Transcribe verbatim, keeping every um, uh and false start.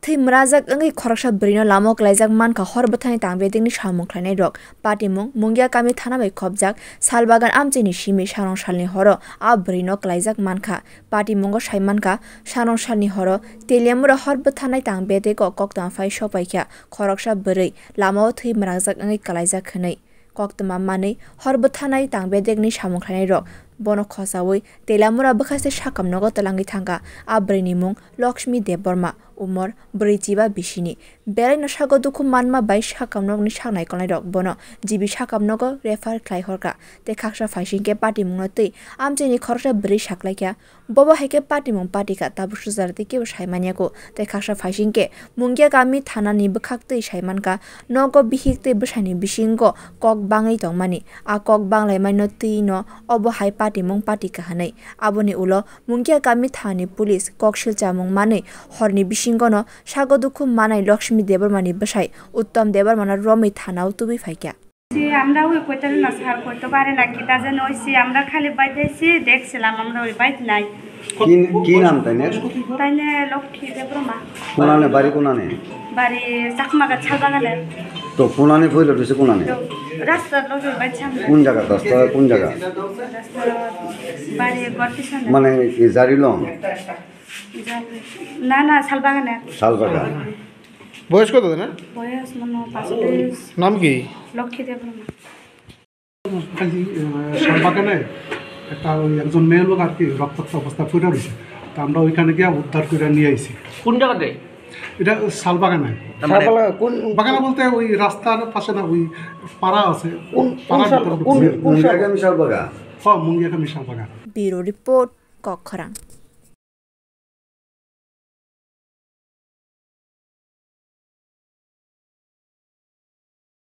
Thwi mwnajak wngwi khoroksa bwrwino lama o klaijak mankha hor bwthani tang bedekni samung khlainairok. Patimung, Mungia kami thana bai khopjak, Salbagan amchaini simi sanong salni horo a bwrwino klaijak mankha. Patimungo sai mankha, sanong salni horo Teliamura hor bwthanai tang bedego koktwma phai sokpaikha khoroksa bwrwi lama o thwi mwnajak wngwi klaijak hwnwi. Koktwma manwi hor bwthanai tang bedekni samung khlainairok bono khosaui Teliamura bwkhaste sakam nogo twlangwi thangkha. A bwrwini mung Lakshmi Debbarma, umor bwrwi chiba bisini. Belaino sago dukhu manma bai sakam nokni sak naikolnairok bono G B sakam nogo refer khlai horkha tei khaksa phaisingkhe patimungno twi amchaini khoroksa bwrwi saklaikha. Bobo hai khe patimung patikha, tabuk suchar tei kebo sai manya kho. Tei khaksa phaising khe Mungia kami thanani bwkhak twi sai mankha, nogo bihik tei bwsaini bisingo kok bangwi tongmani. A kok banglaimaino twi no obo hai patimung patikha hwnwi. Aboni ulo Mungia kami thanani police kok silchamung manwi horni bisingono sago dukhu manai Lakshmi Debbarmani bwsai Uttom Debbarmano romwi thanao tubui phaikha. সে আমরা ওই কইতালি না স্যার, কইতে পারে না কিতা যেন হইছে, আমরা খালি বাইতেছি, দেখছিলাম আমরা ওই বাইত নাই। কি, কি নাম তাইনের? তাইনে লক্ষ্মী দেবরমা। কোনানে বাড়ি কোনানে? বাড়ি চাকমাগা ছালবাগানে। তো কোনানে ফইল রয়েছে কোনানে? তো রাস্তার লগে বাইত সামনে। কোন জায়গা? রাস্তা কোন জায়গা? রাস্তা বাড়ি ঘর পিছনে। মানে কি জারিলং? না, না, শালবাগানে। শালবাগান। বয়স কত না? বয়স মনে হয় পাঁচচল্লিশ। নাম কি? লক্ষ্মী দেববর্মা। কালি, আহ, শালবাগানে একটা ওই একজন মেয়ে লোক আর কি রক্তাক্ত অবস্থা পড়ে রয়েছে। তা আমরা ওইখানে গিয়ে উদ্ধার করে নিয়ে আইছি। কোন জায়গাতে? এটা শালবাগানে। তার মানে শালবাগান কোন? বাগানে বলতে ওই রাস্তার পাশে না, ওই পাড়া আছে। কোন, কোন পাড়ার শাল-, ভিতরে কোন, ঢুকছে। কোন শাল? মুঙ্গিয়াকামি শালবাগান। হ্যাঁ, মুঙ্গিয়াকামি শালবাগান। Bureau report, Kokkhorang.